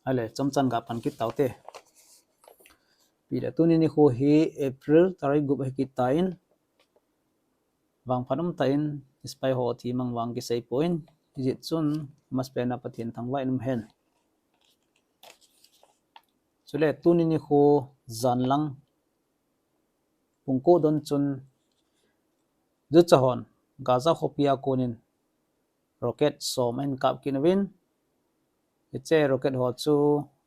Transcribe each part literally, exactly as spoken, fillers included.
Ahile, chomchan ga pan kit taute. Ipi le tuni nikho hi April tarik gup hi kit tan. Vangphat um tah in, spy ho thimang vang kisei poi. Ijeh chun, amasapen a Pathen thangvah in um hen. Chule tuni nikho jan lang pung ko don chun, Jucha hon Gaza khopi a konin rocket som ahin kap kit uvin. Hiche rocket ho chu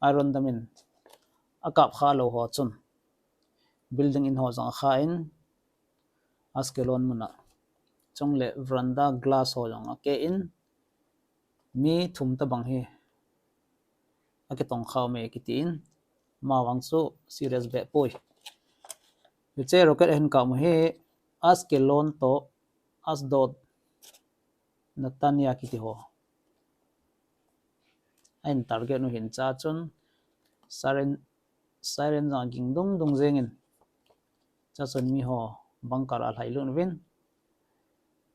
Iron Dome in akap kha lou ho chun building in ho jong akha in, Ashkelon mun a, chule veranda glass ho jong akeh in, mi thum tabang hi akitong kha uve kitin, amavang chu serious beh poi. Hiche rocket ahin kap u hi Ashkelon toh Ashdod, Netanya kiti ho ahin target u ahin, chua chun siren, siren jong aging dung dung jengin, chua chun mi ho bunker a alhai lut uvin.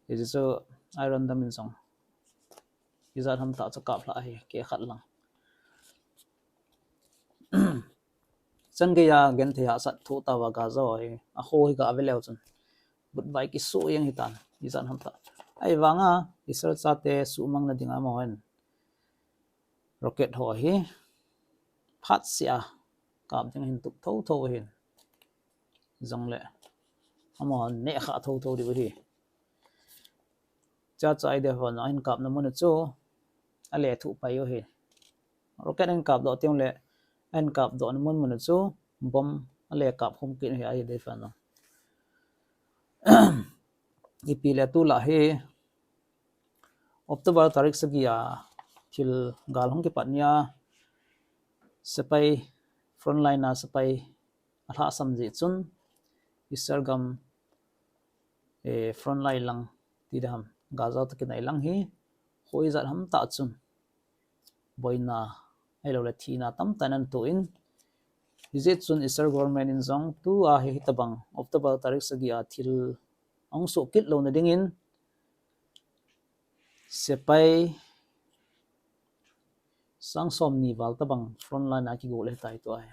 Hichu Iron Dome in jong ijat ham tah chu kap lha ahi, keh khat lang. Chan geiya genthei hahsat thoh tauva Gaza ho hi, akho hi gave leu chun butvai kisoh jeng ahitan, ijat ham tah. Ahivanga Israel chate suhmang na dinga amahon rocket ho hi phatseh a kap ding ahin tup thotho u ahin. Jongle amahon neh kha thotho diu ahi. Chua chu IDF hon ahin kapna mun u chu alethuh pai u ahi. Rocket ahin kapdoh teng le, ahin kapdohna mun mun u chu bomb ale kap khum kit u ahi, IDF hon. Ipi le tulai hi October tarik sagi a thil gal hung kipat nia, sepai, frontline a sepai alhahsam jeh chun, Israel gam, eh, frontline lang ti ding ham, Gaza toh kinai lang hi, hoi ijat ham tah chun boina ahilouleh thina tamtah in ana toh in, hijeh chun Israel government in jong tua hi hitabang October tarik sagi a thil ahung soh kit louna dingin sepai sang som ni val tabang frontline a kigo le tai tua hi.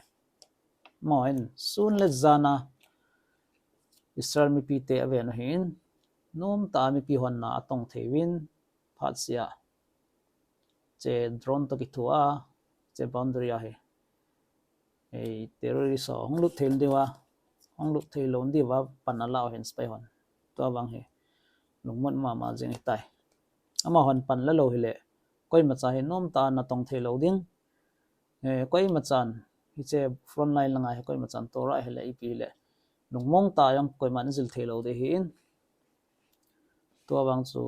Amahon sun le jan a Israel mipite aven u ahin, nomtah a mipi hon na atong thei uvin, phatseh a hiche drone toh kithoa, hiche boundary a hi, eh, terrorist ho hung lut thei diuva, hung lut thei lou diuva pan ala u ahin sepai hon. Tua vang hi lungmon mama jeng ahitai. Amahon pan la lou hile, koimacha hi nomtah a natong thei lou ding. Eh, koimachan, hiche frontline langa hi koimachan tora hile, ipi hile, lungmong tah a jong koiman ajil thei lou ding ahin. Tua vang chu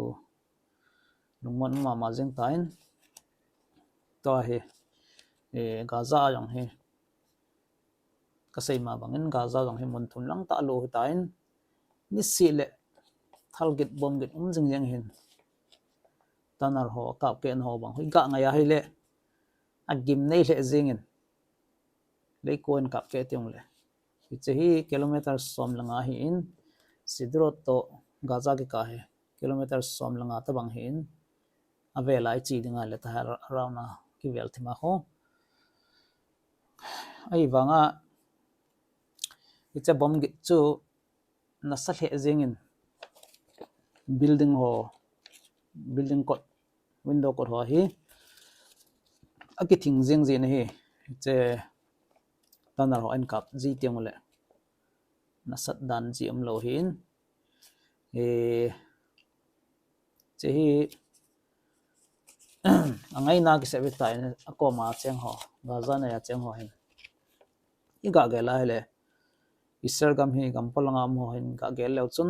lungmon mama jeng tan. Tua hi, eh, Gaza a jong hi, kasei ma bangin Gaza jong hi mun thum lang tah lou ahitan, niseh le thal git bomb git um jing jeng ahin. Tunnel ho, kap kehna ho bang hi ga ngai ahile, agim nei lheh jengin, leiko in kap keh teng le. Hiche hi kilometer som le nga ahin, Sderot toh Gaza kikah hi kilometer som le nga tabang ahin, avel a iche ding ahile tua hi around a kivel thim a ho. Ahivanga hiche bomb git chu nasa lheh jengin, building ho, building kot, window kot ho hi akithing jeng jeng ahi. Hiche tunnel ho ahin kap ji teng ule nasat dan ji umlou ahin. Eh, hiche hi angaina kisei ve tan, akoma cheng ho, Gaza nai a cheng ho hin iga gel a ahile, Israel gam hi gam polanga um ho hin ga gel leu chun,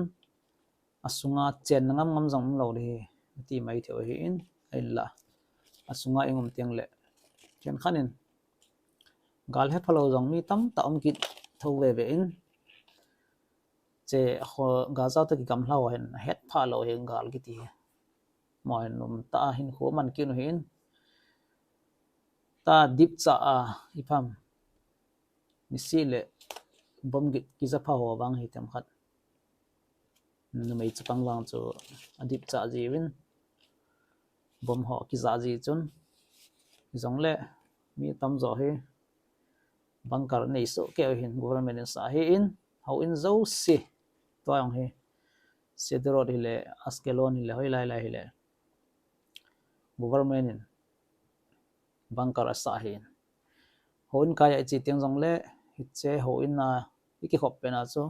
asunga chenna ngam ngam jong umlou ding ahi, ati mai thei u ahin, ahinla, asunga i um teng le, khenkhat in gal hepha lou jong mi tamtah um kit thou veve in, hiche Gaza toh kigamla ho hin ahetphah lou hi gal kiti hi. Amaho hin nomtah a hinkho aman kit u ahin, tua dipcha a ipi ham, niseh le bomb git kija pha ho vang hi themkhat, numei chapang vang chu adipcha jiuvin, bomb ho kija ji chun, hijongle mi tamjo hi bunker nei soh keu hin government in sah ahin, houin jouse, tua jong hi, Sderot hile, Ashkelon hile, hoilai lai hile, government in bunker asah ahin. Houin kai a iche teng jongle, hiche houin a ikikhop pena chu,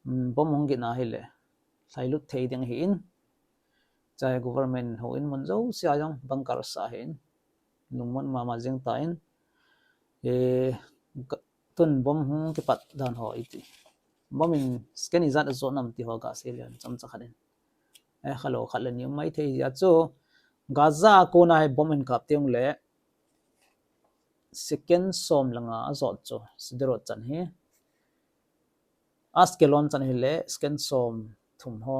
um, bomb hung gin ahile, lhailut thei ding ahin. Chule government houin mun jouse a jong bunker asah ahin. Lungmon mama jeng tan, eh, tun bomb hung kipat dan ho iti, bomb in second ijat ajot nam ti ho gasei leu chomcha khat in. Eh, khalou khat le ni um maithei jeh a chu, Gaza a kona hi bomb in kap teng le, second som le nga ajot chu, Sderot chan hi. Ashkelon chan hile, second som thum ho.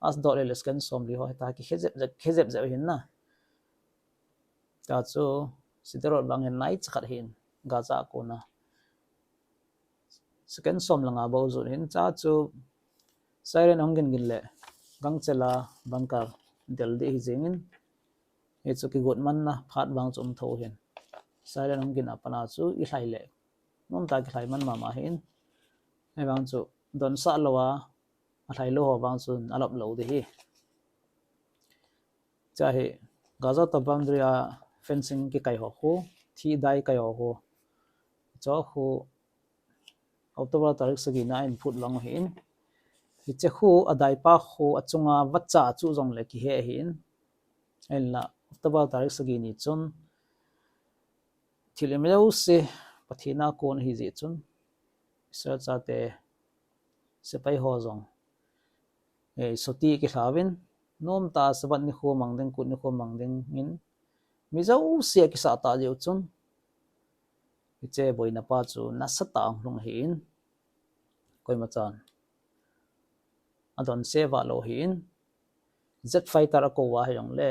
Ashdod hile, second som li ho, hita kikhe jep jep, khe jep jep ahin na. Tua chu, Sderot vang hin naicha khat ahin, Gaza a kona. Second som le nga bou jot ahin, chua chu siren ahung gin gin le, gangchel a bunker del ding ahi jengin, hichu kigot manna phat vang chu um thou ahin. Siren ahung gin a pat a chu ilhai le, nomtah a kilhai man mama ahin. Ahivang chu donsah lou a, alhai lou ho vang chun alop lou ding ahi. Chua hi, Gaza toh boundary a fencing kikai ho khu, thih dai kai ho khu, chu khu October tarik sagi na in phut vang ahin. Hiche khu adaipa khu achunga vacha chu jongle kihe ahin. Ahinla, October tarik sagi ni chun, thil imajouse Pathen a kon ahi jeh chun, Israel chate, sepai ho jong, eh, chuti kilhauvin, nomtah a Sabbath nikho mang ding, kut nikho mang dingin, mi jouse akisah tah jeh u chun, hiche boina pa chu nasatah a hung lhung ahin, koimachan adonse vah lou ahin, jet fighter akou uva hijongle,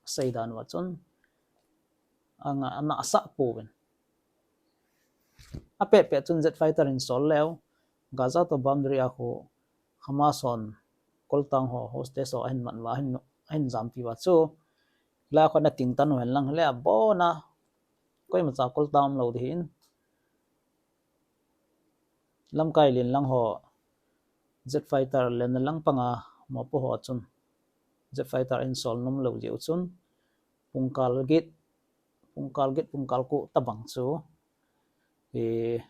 asei dan uva chun, anga, ana asah pouvin. Apet pet chun jet fighter in sol leu, Gaza toh boundary a khu Hamas hon koltang ho, hostage ho ahin man uva, ahin, ahin jampi uva chu, la khu ana ting tan u hen lang le abona, koimacha koltang um lou ding ahin. Lamkai len lang ho, jet fighter lenna lang panga mopo ho chun, jet fighter ahin sol nom lou jeh u chun, pungkal get, pungkal get, pungkal ko tabang chu, eh,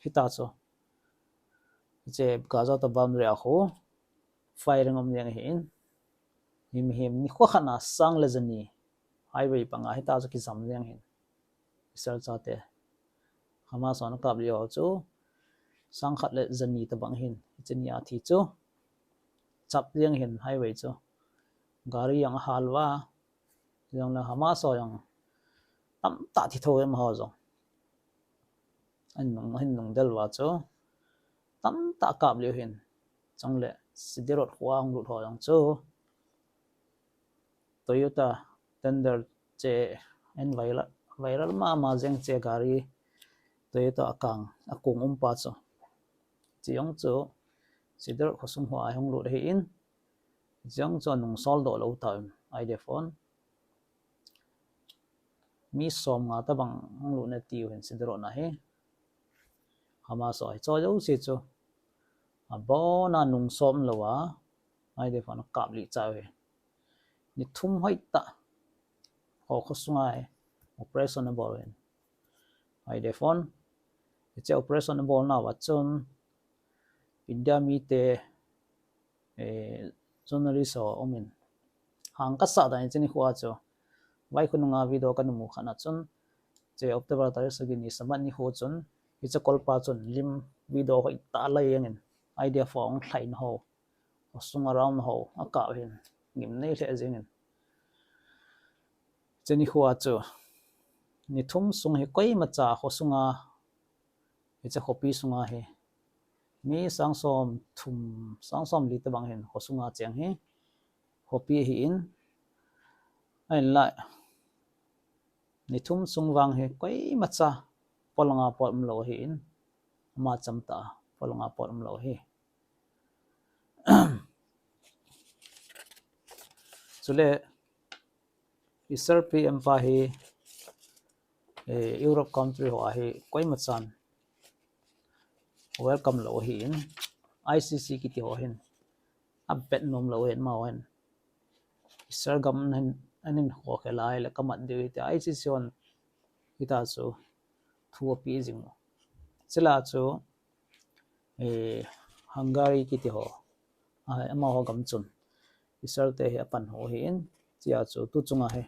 hita chu, hiche Gaza toh boundary a khu firing um jeng ahin, him him nikho khat na sang le jani, highway panga hita chu kijam jeng ahin. Israel chate, Hamas hon akap lih ho chu, sang khat le jani tabang ahin, hiche ni a thi chu, chap jeng ahin highway chu, gari jong ahal uva, jongle Hamas ho jong tamtah thi thou em ho jong. Ahin nung, ahin nung del uva chu, tamtah akap lih u ahin, chule Sderot khoa hung lut ho jong chu, Toyota Tundra che, ahin viral, viral mama jeng che gari, Toyota akang, akong um pa chu. Hiche jong chu, Sderot khosung hoa hung lut ahin, hiche jong chu anung sol doh lou tauvin, IDF hon. Mi som nga tabang hung lut e tiu ahin Sderot na hi. Hamas ho hiche jouse chu, abona nung som lou a, IDF hon akap lih chai u ahi. Ni thum hoitah, ho khosunga hi operation abol u ahin, IDF hon. Hiche operation abolna uva chun, India mite, eh, journalist ho aumin, hang kasah dan hiche nikho a chu, vaikho nunga video kana mu khat na chun, hiche October tarik sagi ni Sabbath nikho chun, hiche kolpa chun lim video hoitah alai jengin, IDF ho ahung lhaina ho, khosung around ho akap ahin, gimnei lheh jengin. Hiche nikho a chu, ni thum sung hi koimacha khosunga, hiche khopi sunga hi, mi sang som thum, sang som li tabang hin khosunga cheng hi khopi ahin, ahinla, ni thum sung vang hi koimacha polanga pot umlou ahin, ama chamtah a polanga pot umlou ahi. Chule, Israel P M pa hi, eh, Europe country ho ahi koima chan welcome lou ahin, I C C kiti ho hin abet nom lou ahin, amaho hin Israel gam hin ahin ho khe lai le kamat diu hite, I C C hon hita chu thu api jing u. Chule chu, eh, Hungary kiti ho, ah, amaho gam chun Israel te hi apan hu ahin, tia chu tu chunga hi,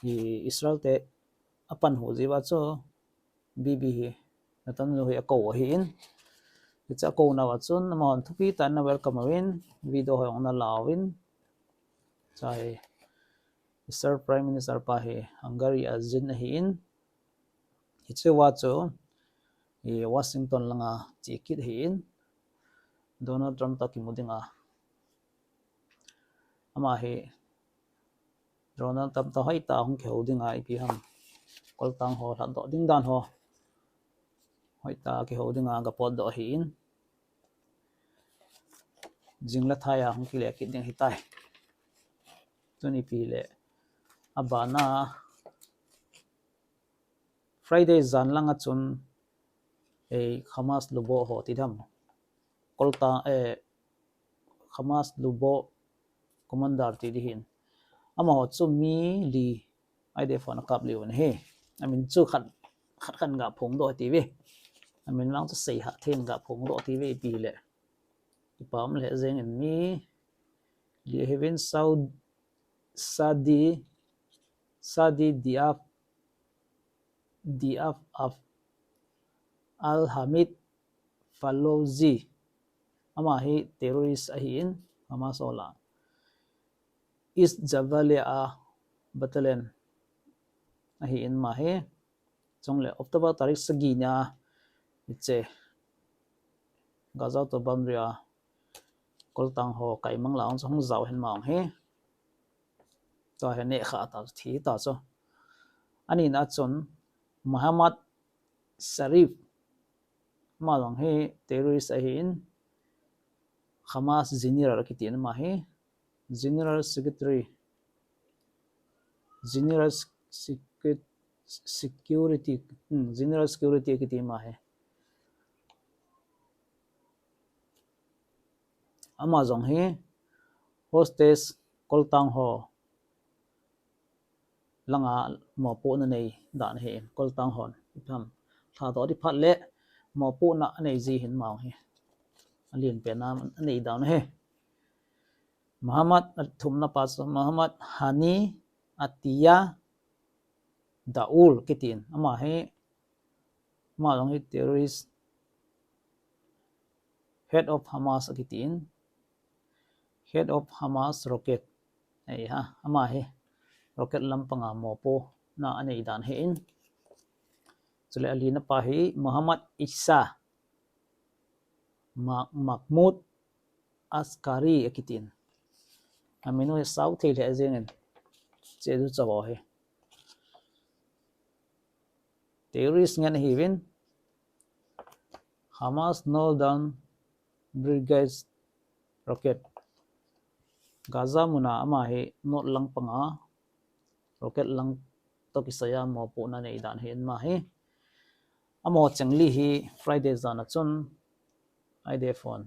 hi Israel te apan hu jiuva chu Bibi hi Netanyahu hi akou ahin, hiche akouna uva chun amahon thupi tah in ana welcome uvin, video ho jong ana la uvin, chua hi Israel Prime Minister pa hi Hungary a jin ahin, hiche uva chu, hi Washington langa che kit ahin, Donald Trump toh kimu dinga, ama hi Donald Trump toh hoitah hung kihou dinga, ipi ham, koltang ho lhatdoh ding dan ho hoitah kihou dinga aga potdoh ahin, jing le thai a hung kile kit ding ahitai. Tun ipi le, abana Friday jan langa chun, eh, Hamas lubo ho ti dam, koltang, eh, Hamas lubo commander ti ding ahin, amaho chu mi li IDF hon akap liu ahi. Amin chu khat, khat khat ga phongdoh tiuve. Amin vang chu seihah thei in ga phongdoh tiuve, ipi le, ipi ham le jeng in mi li ahiuvin, Saud-, Saudi, Saudi Diaf, Diaf of Al Hamid Falouzi. Ama hi terrorist ahin, Hamas ho lah East Jabalia a battalion ahin, ama hi chule October tarik sagi nia hiche Gaza toh boundary a koltang ho kaimang lah a hung jao ahin, ama hi. Tua hi neh kha ta, thi ta chu. Anina chun Mohammad Sharif, ama jong hi terrorist ahin, Hamas general kiti in, ama hi General Secretary, General Secret-, Security, hmm, General Security kiti ama hi. Ama jong hi hostage koltang ho langa mopohna nei dan ahin, koltang hon ipi ham, lhadoh ding phat le mopohna anei ji ahin, ama hi alen pen a anei dan ahi. Mohammad, athumna pa chu Mohammad Hani Atiyah Dawood kiti in, ama hi, ama jong hi terrorist, head of Hamas akiti in, head of Hamas rocket, ahi ha, ama hi rocket lampanga mopohna anei dan ahin. Chule alina pa hi Mohammad Isa Ma-, Mahmoud Askari akiti in. Amin u hi sao thei lheh jeng in, hiche chu chu ho hi terrorist ngen ahiuvin, Hamas Northern Brigade rocket. Gaza muna ama hi north lang panga rocket lang toh kisai a mopohna nei dan ahin, ama hi. Amaho cheng li hi Friday jan a chun IDF hon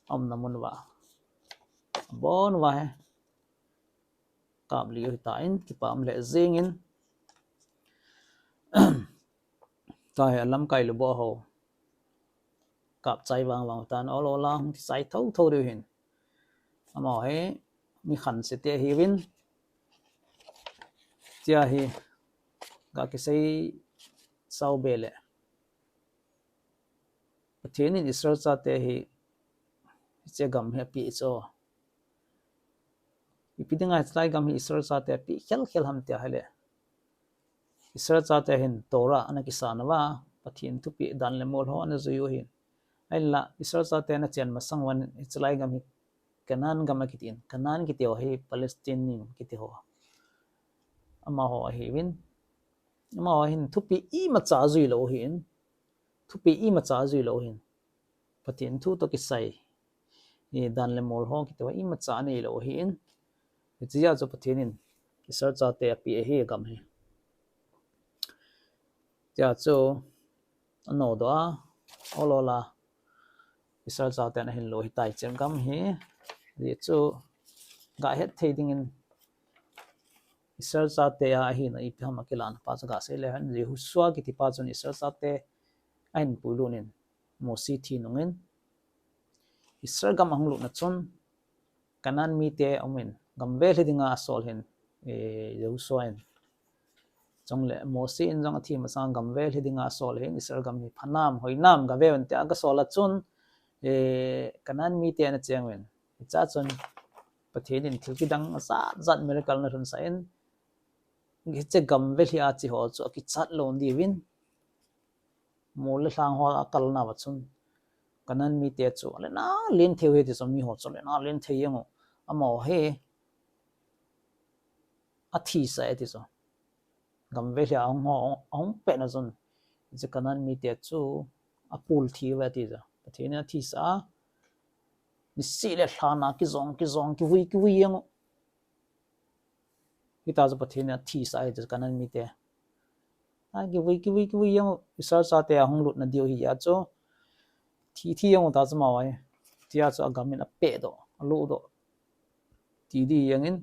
aumna mun uva, abon uva hi kap liu ahitan, kipa um lheh jeng in. Tua hi alamkai lubo ho kap chai vang vang tan, ol ol a hung kichai tho tho diu ahin. Amaho hi mi khanse te ahiuvin, tia hi ga kisei sao be le, Pathen in Israel chate hi hiche gam hi apeh chu, ipi dinga hiche lai gam hi Israel chate apeh khel khel ham tia ahile, Israel chate hin Torah ana kisan uva, Pathen thupeh dan le mol ho ana jui u ahin. Ahinla Israel chate ana chen masang uvin hiche lai gam hi Canaan gam akiti in, Canaan kiti ho hi Palestine kiti ho, amaho ahiuvin, amaho hin thupeh imacha ajui lou ahin, thupeh imacha ajui lou ahin, Pathen thu toh kisai, eh, dan le mol ho kiti ho imacha anei lou ahin. Hichea chu Pathen in Israel chate apeh ahi gam hi. Tia chu anodoh a, ol ol a Israel chaten ahin lo ahitai, cheng gam hi. Hijeh chu gahet thei dingin Israel chate a ahina ipi ham akilan pa chu gasei le hen. Joshua kitipa chun Israel chate ahin puilut in, Mosi thi nungin Israel gam ahung lutna chun Canaan mite aumin, gam vel hi dinga asol hin, eh, Joshua in. Chule Mosi in jong athi masang gam vel hi dinga asol hin, Israel gam hi phanam, hoinam gaveu in tia agasol a chun, eh, Canaan mite ana cheng uvin. Hichea chun Pathen in thil kidang ajat jat miracle ana lhunsah in, hiche gam vel hi a che ho chu akichat lou diuvin, mol le lhang ho akalna uva chun, Canaan mite chu alen alen thei u ahi ti chu, mi ho chu alen alen thei jeng u, amaho hi athisah e ti chu. Gam vel hi ahung ho, ahung petna chun, hiche Canaan mite chu apul thi uve ti chu. Pathen in athisah a, nisih le lhan a kijong, kijong, kivui, kivui jeng u. Hitia chu Pathen in athisah ahi chu Canaan mite. A kivui, kivui, kivui jeng u, Israel chate ahung lutna diu hi a chu. Thi, thi jeng u ta chu amaho hi. Tia chu agam in apehdoh, aluhdoh. Ti di jeng in,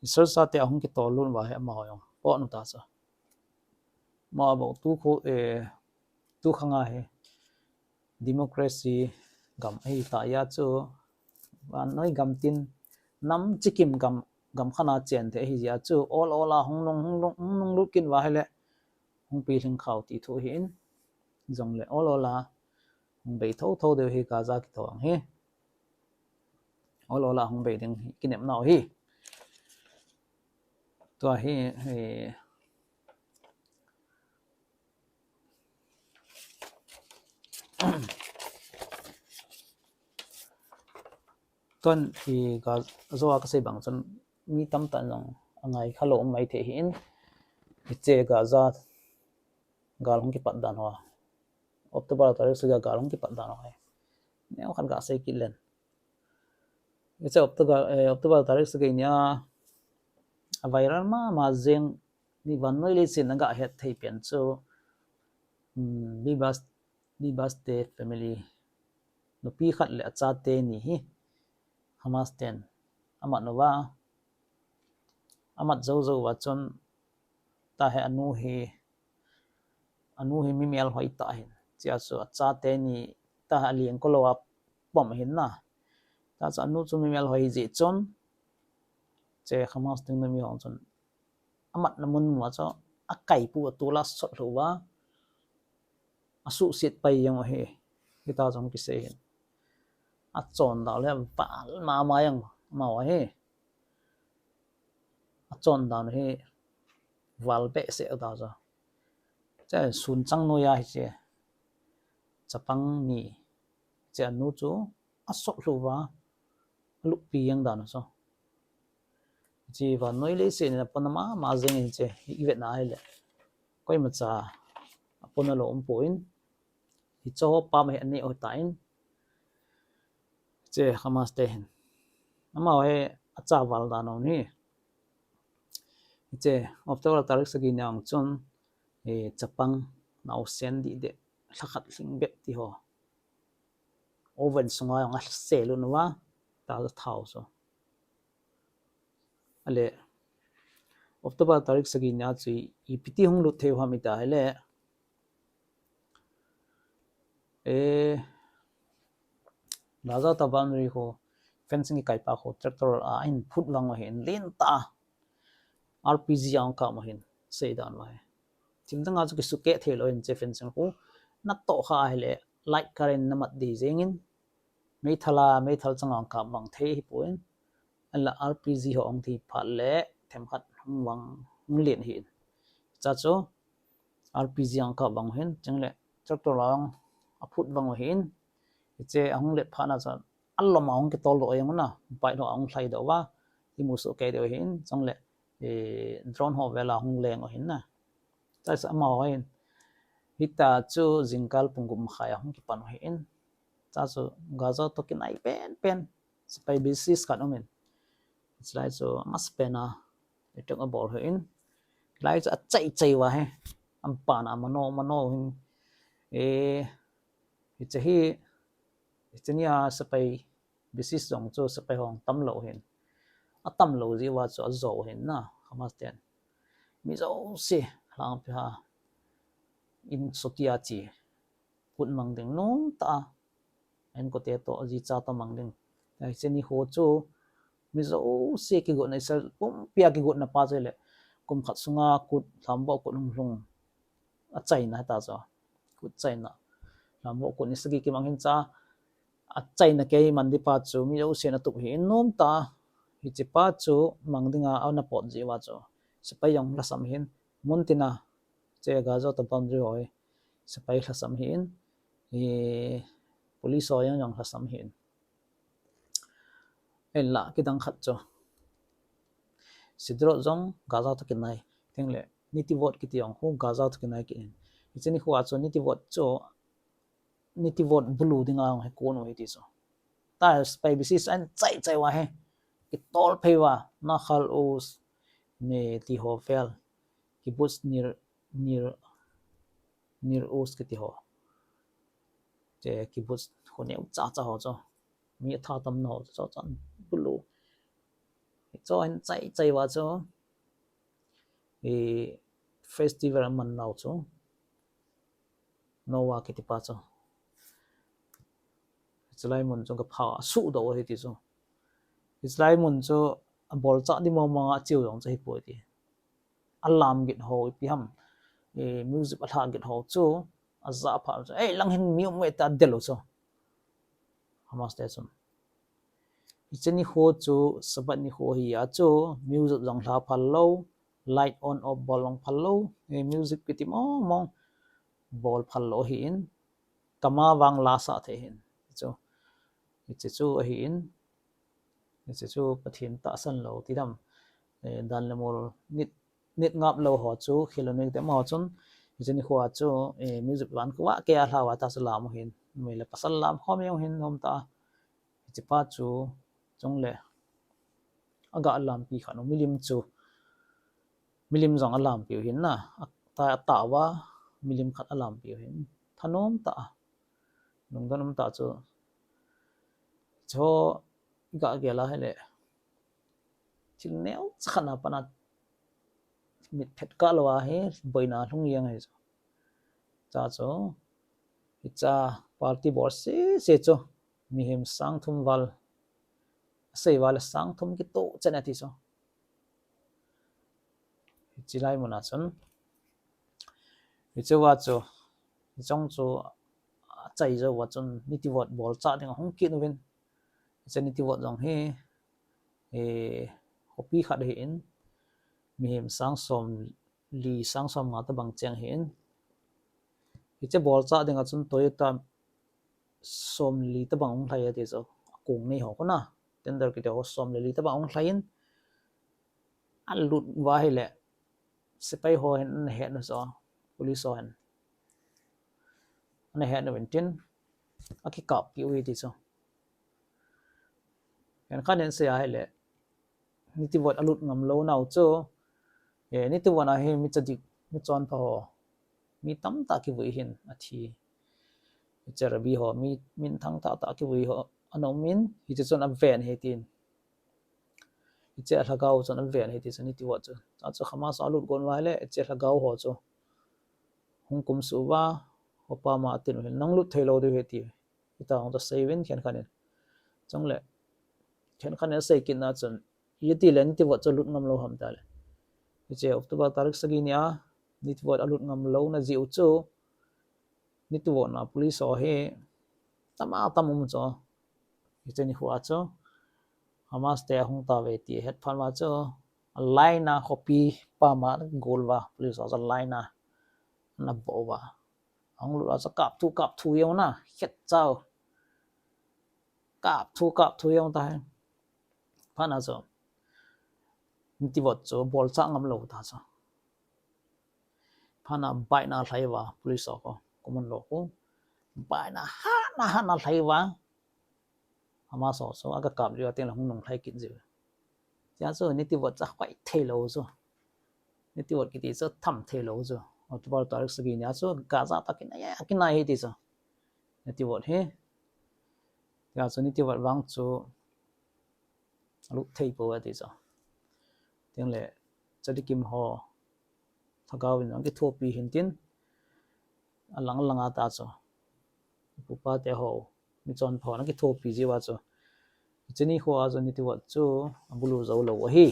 Israel chate ahung kitol lut uva hi amaho jong pot u ta chu. Amaho bou tu khu, eh, tu khang a hi democracy gam ahitah jeh a chu, vannoi gam tin, nam chikim gam, gam khat a chen thei ahijeh a chu, ol ol a hung nung, hung nung, hung nung lut kit uva ahile, hung pilhing khao ti thu ahin, jongle ol ol a hung bei thotho diu ahi Gaza kiti ho hi. Ol ol a hung bei ding hi kinepna u ahi. Tua hi, eh, Tun hi Gaza a kasei bang chun mi tamtah in jong angai khalou um maithei ahin, hiche Gaza gal hung kipat dan ho, October tarik sagi a gal hung kipat dan ho hi neokhat gasei kit leng. Hiche October, eh, October tarik sagi nia a viral mama jeng, ni vannoi leiset in agahet thei pen chu, um, Bibas, Bibas te family, nupi khat le achate ni hi Hamas ten amat uva, amat jou jou uva chun, tahi anu hi, anu hi mi melhoi tah ahin, chea chu achate ni tahi aleng kolou a pom ahin na. Tua chu anu chu mi melhoi ahijeh chun, hiche Hamas teng mi ho chun amatna mun uva chu akaipu a tol a asot lhu uva, asuhset pai jeng u ahi. Hitia chu hung kisei ahin. Achondan le val mama jeng u amaho hi. Achondan hi val behseh u ta chu. Hiche sun chang noiya hiche chapang ni, hiche anu chu asot lhu uva, aluppi jeng dan u chu. Hiche vannoi leiset in apona mama jeng in hiche, i vetna ahile, koimacha apona lou umpon, hiche ho pam hi aneh u ahitan, hiche Hamas te hin. Amaho hi achaval dan u ahi. Hiche October tarik sagi nia chun, eh, chapang naosen dihdeh lhakhat lhing bep ti ho oven sunga jong asel un uva, tia chu thao chu. Ale, October tarik sagi nia chu ipi ti hung lut thei u ham iti ahile, eh, Gaza toh boundary khu, fencing kikaipa khu tractor a ahin phut vang u ahin, lentah a R P G ahung kap u ahin, seidan uva hi. Thim danga chu kisukeh theilou ahin, hiche fencing khu natoh kha ahile light current namat ding jengin, meithal a, meithal chang ahung kap vang thei ahipon, ahinla R P G ho ahung thi phat le themkhat hung vang, hung len ahin. Chea chu R P G ahung kap vang u ahin, chule tractor a jong aphut vang u ahin. Hiche ahung let phat na chun alom a hung kitoldoh jeng u na, bike ho ahung lhaidoh uva, imu soh kei diu ahin, chule, eh, drone ho vel a hung leng u ahin na. Chea chu amaho hin, hitia chu jingkah pung gup makhai a hung kipan u ahin. Chea chu Gaza toh kinai penpen, sepai bases khat aumin, Chulai chu amasapen a attack abol hin, lai chu achai chai uva hi, ampana mano mano hin, e, hiche hi, hiche nia sepai basis jong chu sepai ho tamlou hin, atamlou jeh uva chu ajo hin na, Hamas ten mi jouse lhangpi ha in sotia chi kut mang ding nomtah a, inkote toh ajicha toh mang ding. Hiche nikho chu mi jouse kigotna, Israel pumpia kigotna pa chu le, kum khat sunga kut, lhamboh kut hung lhung, achaina hita chu, kut chaina, lhamboh kut ni sagi kimang hin cha, achaina kei man di pa chu mi jousen atup hi in nomtah a, hiche pa chu mang dinga ana pot jeh uva chu sepai jong lhasam hin, mun tina, che Gaza toh boundary ho hi sepai lhasam hin, police ho jong jong lhasam hin. Hinla kidang khat chu, Sderot jong Gaza toh kinai, tengle Netivot kiti jong khu Gaza toh kinai kit hin. Hiche nikho a chu Netivot chu, Netivot bulu dinga jong hi kon u hi ti chu. Ta sepai basis ahin chai chai uva hi, kitol phei uva, Nahal Oz, Netihovel, Kibbutz Nir, Nir, Nir Oz kiti ho, che kibbutz kho neocha cha ho chu, mi atha tamna ho chu, chu chan bulu, hichu ahin chai chai uva chu, e, festival aman nau chu, Noah kiti pa chu, hiche lai mun chu kapha asuhdoh u hi ti chu. Hiche lai mun chu abolchah di mong mong a cheu jong chu hipoi ti. Alam git ho ipi ham, e, music alha git ho chu ajah phat chu, ei, lang hin mi um e tia adel u chu, Hamas te chun. Hiche nikho chu Sabbath nikho hi a chu music jong lha phal lou, light on off bol jong phal lou, e, music kiti mong mong bol phal lou ahin, kama vang lasah thei ahin. Chu, hiche chu ahin, hiche chu Pathen tahsan lou ti dam, e, dan le mol, nit, nit ngap lou ho chu, khilou ni te amaho chun, hiche nikho a chu, e, music van khovah kei a lha uva ta chu lam u hin, numei le pasal lam khom jong hin nomtah a, hiche pa chu, chule aga lampi khat u, milim chu, milim jong alampiu hin na, ata, atah uva, milim khat alampiu hin, thanom tah a, lungdon um tah chu, chu ga gel a hile, thil neocha khat na pat a, mit phet kah lou a hi, boina lhung jeng ahi chu. Cha chu, hicha party bol sese chu, mihem sang thum val, asei uva le sang thum kitoh chen ati chu. Hiche lai mun a chun, hiche uva chu, hiche jong chu achai jou uva chun Netivot bolchah ding ahung kit uvin. Hiche Netivot jong hi, e, khopi khat ahin, mihem sang somli, sang somnga tobang cheng ahin. Hiche bolchah dinga chun Toyota somli tobang hung lhai ati chu, akong nei ho khu na, tender kiti ho somli tobang hung lhai in, alut uva ahile, sepai ho hin ana het u chu, police ho hin ana het uvin tin, akikappi u ahi ti chu. Khenkhat in asei ahile, Netivot alut ngam lou nau chu, e, Netivot a hi mi chadik, mi chonpha ho, mi tamtah kivui hin athi. Hiche rabbi ho, mi minthang tahtah kivui ho ana um in, hiche chun aven ahi tin, hiche alhagao chun aven ahi ti chu, Netivot chu. Achu Hamas a alut gon uva ahile, hiche alhagao ho chu hung kumsuh uva, khopa ma atin u hin, nang lut thei lou diu ahi ti, hita hung chu asei uvin khenkhat in. Chule, khenkhat in asei kitna chun, itile Netivot chu alut ngam lou ham tile, hiche October tarik sagi nia Netivot alut ngam louna jeh u chu, Netivot na police ho hi tam a tam um chu, hiche nikho a chu Hamas te ahung tauve ti ahet phat uva chu, a line a khopi pam a gol uva, police ho chu a line a ana boh uva, ahung lut uva chu kap thu, kap thu jeng u na, khet chau, kap thu, kap thu jeng u tahi. Phat na chu, Netivot chu bolchah ngam lou ta chu, phat na baina alhai uva, police ho khu, commando khu, baina hatna hatna alhai uva, Hamas ho chu aga kap jiu a tengle hung nunglhai kit jiu. Tia chu Netivot chu khoi thei lou chu. Netivot kiti chu tham thei lou chu. October tarik sagi nia chu Gaza toh kinai, kinai hi ti chu. Netivot hi. Tia chu Netivot vang chu alut thei pou ati chu. Tin le, Tzadikim ho thagau in akithopi hin tin, alang langa ta chu, pupa te ho, michonpha ho akithopi jiu va chu, hiche nikho a chu Netivot chu abulu jou lou ahi.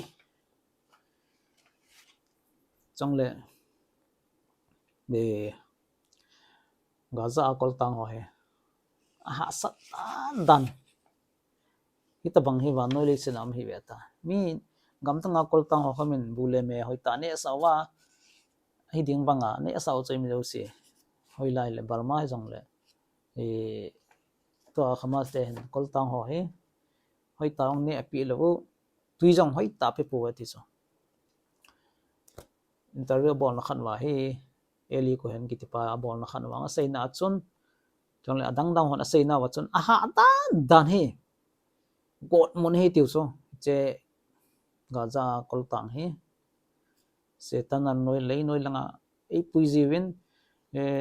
Chule, Gaza a koltang ho hi ahahsat dan dan. Hitabang hi vannoi leiset a um hi ve ta. Mi gamdang a koltang ho kha min bu le me hoitah neh sah uva, hiding banga neh sah u chu mi jouse. Hoilai le Burma hijongle, tua Hamas te hin koltang ho hi hoitah hung neh peh lou u, twi jong hoitah pe pou ati chu. Interview abolna khat uva hi, Eli Cohen kitipa abolna khat uva aseina a chun, chule adang dang hon aseina uva chun, ahah dan dan hi gotmun hi tiu chu, hiche Gaza koltang hi, Satan a noi, lei noi langa eipui jiuvin,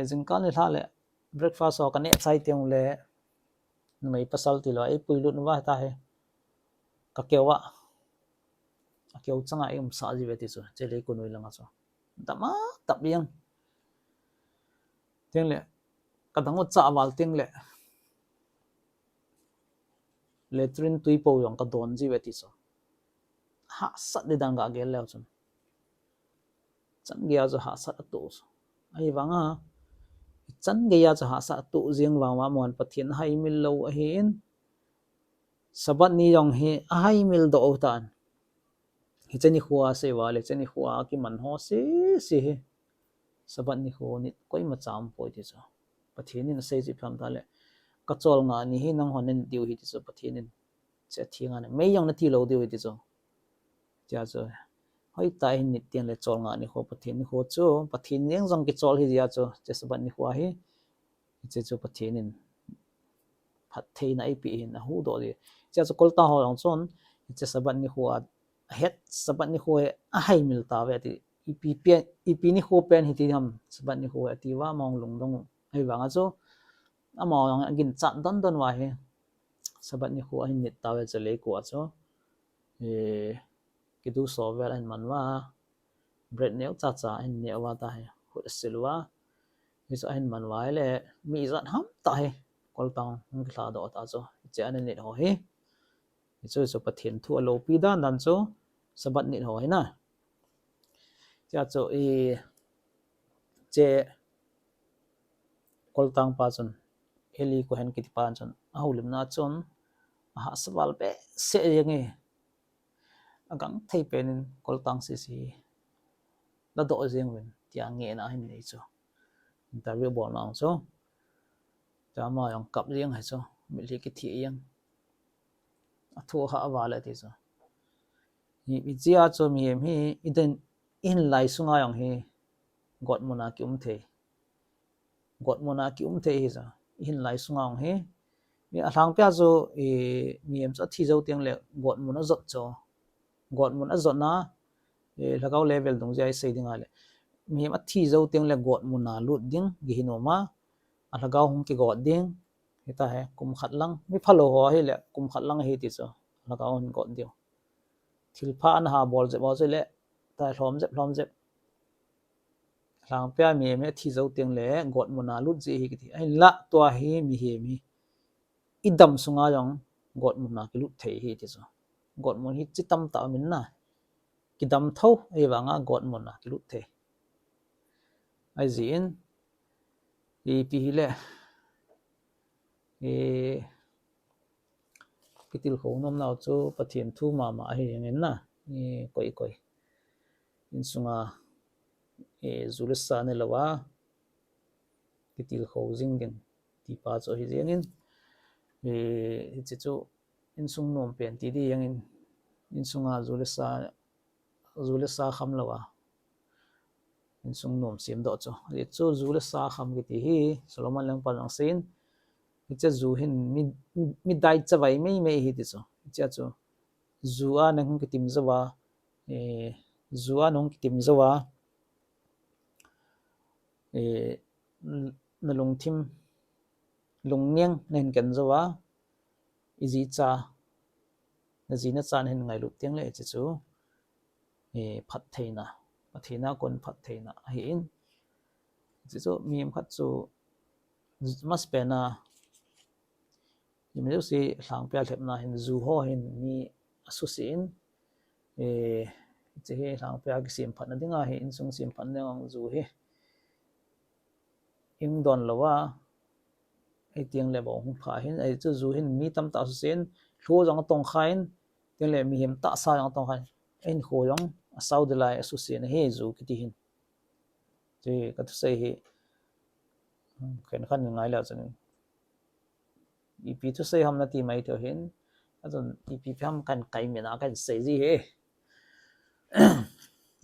jingkah nilhah le breakfast ho kaneh chai teng le, numei pasal tilou eipui lut uva tahi, kakeu a, akeu changa eiumsah jiuve ti chu, hiche leiko noi langa chu, dama tap jeng. Tin le, kadang u chah val teng le, latrine twi pou jong kadon jiuve ti chu, hahsat di dan gagel leu chun, changeiya chu hahsat atoh chu. Ahivanga, changeiya chu hahsat atoh jeng vang uva amahon Pathen ahaimil lou ahin, Sabbath ni jong hi ahaimil doh u tan. Hiche nikho a sei uva le, hiche nikho a kiman ho sese hi Sabbath nikho nit koimacha umpoi ti chu. Pathen in asei chu ipi ham tile, kacholngah ni hi nanghon nanit diu ahi ti chu Pathen in. Hiche athenga mei jong nati lou diu ahi ti chu. Tia chu, hoitah in nit teng le cholngah nikho, Pathen nikho chu, Pathen jeng jong kichol ahi jeh a chu, hiche Sabbath nikho a hi, hiche chu Pathen in phattheina eipeh hin ahuhdoh ji. Hichea chu koltang ho jong chun, hiche Sabbath nikho a, ahet Sabbath nikho hi ahaimil tauve ati, ipi nikho pen hiti ham Sabbath nikho hi ati uva amahon lungdong u. Ahivanga chu, amaho jong aginchat don don uva hi, Sabbath nikho ahin nit tauve hiche leiko a chu. Kiduso vel ahin man uva, bread neocha cha ahin neh uva tahi, khut asil uva. Hichu ahin man uva hile, mi ijat ham tah hi koltang hung kilhadoh ta chu, hiche ana nit ho hi. Hichu, hichu Pathen thu aloupi dan dan chu, Sabbath nit ho hi na. Hichea chu, hiche koltang pa chun, Eli Cohen kitipa chun, ahoulimna chun, ahahsa val behseh jeng e, agangthei pen in koltang sese hi ladoh jeng uvin tia ngehna ahin nei chu. Interview bolna jong chu, tia ama jong kap jeng ahi chu, mitlhi kithi jeng. Athu ahah val e ti chu. Hichea chu mihem hi, ihin lai sunga jong hi, gotmuna kium thei. Gotmuna kium thei ahi chu. Ihin lai sunga jong hi, mi alhangpia chu, mihem chu athi jou tengle gotmun ajot chu. Gotmun ajotna, lhagao level dungjui a isei ding ahile, mihem athi jou tengle gotmuna lut ding, Gehinnom a, alhagao hung kigot ding, hitahi kum khat lang, mi phalou ho ahile kum khat lang ahi ti chu, alhagao hung got diu. Thilpha ana ha bol jep ho chu le, tai lhom jep, lhom jep. Alhangpia mihem hi athi jou tengle gotmuna lut ji ahi kiti. Ahinla tua hi mihem hi idam sunga jong gotmuna kilut thei ahi ti chu. Gotmun hi chi tamtah um in na. Kidam tho ahivanga gotmuna kilut thei. Ahijeh in, ipi hile, kitilkhou nomnau chu Pathen thu mama ahi jengin na, koi koi insunga ju le sa nelouva kitilkhou jing ding tipa chu ahi jengin, hiche chu insung nom pen ti di jengin, insunga ju le sa, ju le sa kham louva insung nom semdoh chu. Hichu ju le sa kham kiti hi Solomon lengpan jong aseiyin, hiche ju hin mi, mi dai chavai meimei ahi ti chu. Hichea chu Ju a nahung kitim jouva, eh, ju a nahung kitim jouva, eh, na lungthim, lungneng nahin ken jouva, iji cha, naji nacha nahin ngailut teng le hiche chu, eh, phattheina, Pathen a kon phattheina ahin. Hiche chu mihem khat chu masapen a, Imajouse lhangpia lhepna hin ju ho hin mi asuse in, eh, hiche hi lhangpia kisemphatna dinga hi, insung semphatna dinga ju hi. Ing don louva, ei teng le bou hung pha hin, ei chu ju hin mi tamtah asuse in, lhu jong atongkha in, teng le mihem tahsa jong atongkha in, ei hinkho jong asao ding lai asuse in ahi ju kiti hin. Chu kathusei hi, khenkhat in ngai leu chun, ipi thusei ham nati mai thei hin, achun ipi ipi ham kahin kai mena kahin sei ji hi.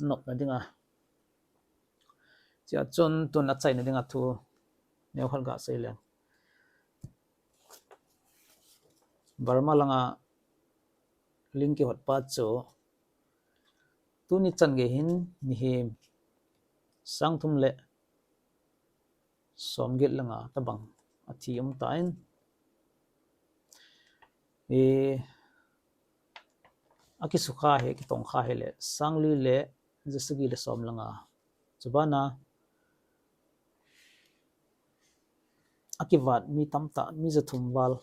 Nopna dinga. Chea chun tun achaina dinga thu neokhat gasei leng. Burma langa ling kihot pa chu tuni chan gei hin mihem sang thum le som get le nga tobang athi um tan, eh, akisukha hi, akitongkha hi le sang li le ja sagi le som le nga. Chubana akivat mi tamtah, mi ja thum val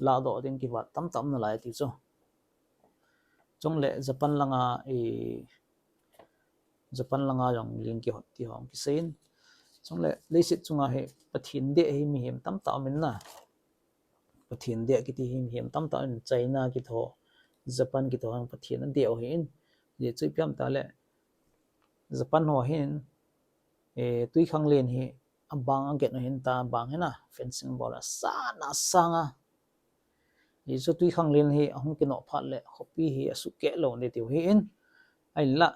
lahdoh ding kivat tamtah um nalai ti chu. Chule Japan langa, eh, Japan langa jong ling kihot ti ho kisei in. Chule leiset chunga hi Pathen deh hi mihem tamtah um in na. Pathen deh kiti hi mihem tamtah um in, China kiti ho, Japan kiti ho Pathen adeh u ahin. Ajeh chu ipi ham itile Japan ho hin, eh, twikhanglen hi abang aget u ahin, tabang hin a fencing bol a sana sanga. Ajeh chu twikhanglen hi ahung kinoh phat le khopi hi asukeh lou ding tiu ahin. Ahinla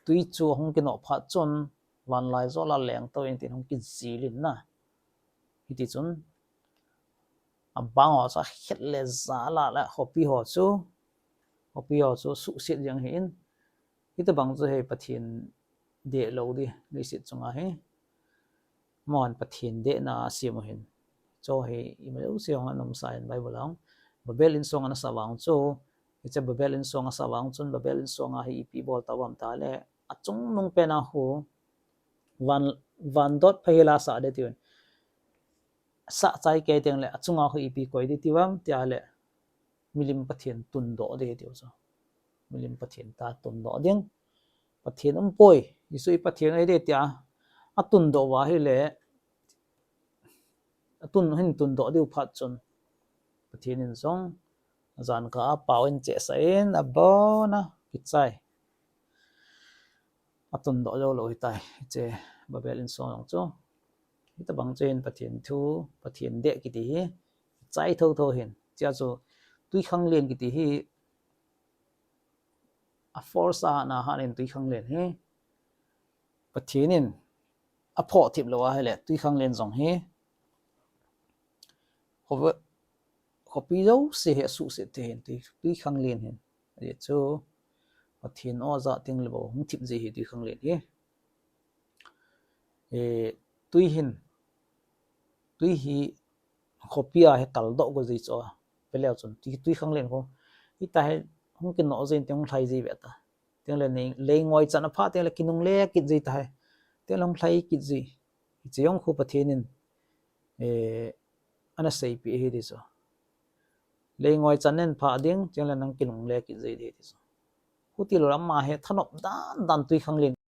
twi chu ahung kinoh phat chun vanlaijol a lengtou in tin hung kijil in na. Hitichun abang ho chu akhet le jal a le khopi ho chu, khopi ho chu suhset jeng ahin. Hitobang chu hi Pathen deh lou ding, leiset chunga hi. Amahon Pathen dehna asem u ahin. Chu hi imajouse hung ana umsa in Bible a hung. Babel insong ana sah vang chu, hiche Babel insong asah vang chun, Babel insong a hi ipi bol tauvam itile, achungnung pen a khu van, van dot phahel a sah ding tiuvin. Sah chai kei teng le achunga khu ipi koi ding tiuvem itile, milim pathen tundoh ding tiu chu. Milim pathen ta tundoh ding. Pathen umpoi, Jesu i Pathen ahi ding tia atundoh uva ahile, atun, ahin tundoh diu phat chun Pathen in jong ajan kah a pao in chehsah in abon a kichai. Atundoh jou lou ahitai, hiche Babel insong jong chu. Hitobang chu hin Pathen thu, Pathen deh kiti hi chai thotho ahin. Chea chu twikhanglen kiti hi a force a na han in twikhanglen hi Pathen in aphoh thip lou ahile twikhanglen jong hi khopi jouse hi asuhset thei ahin, twi, twikhanglen hin. Ajeh chu Pathen o ajah teng le bou hung thip ji ahi twikhanglen hi. E, twi hin, twi hi khopi a hi kaldoh go ji chu, veleu chun twi, twikhanglen khu hita hi hung kinoh jin teng hung lhai ji ve ta. Teng le nei, leingoi chan aphah teng le kinungle kit ji tai. Teng le hung lhai kit ji. Hiche jong khu Pathen in, eh, ana seipeh ahi ti chu. Leingoi chan nen phah ding, teng le nang kinungle kit ji ti chu. Huti lou le ama hi thanop dan dan twikhanglen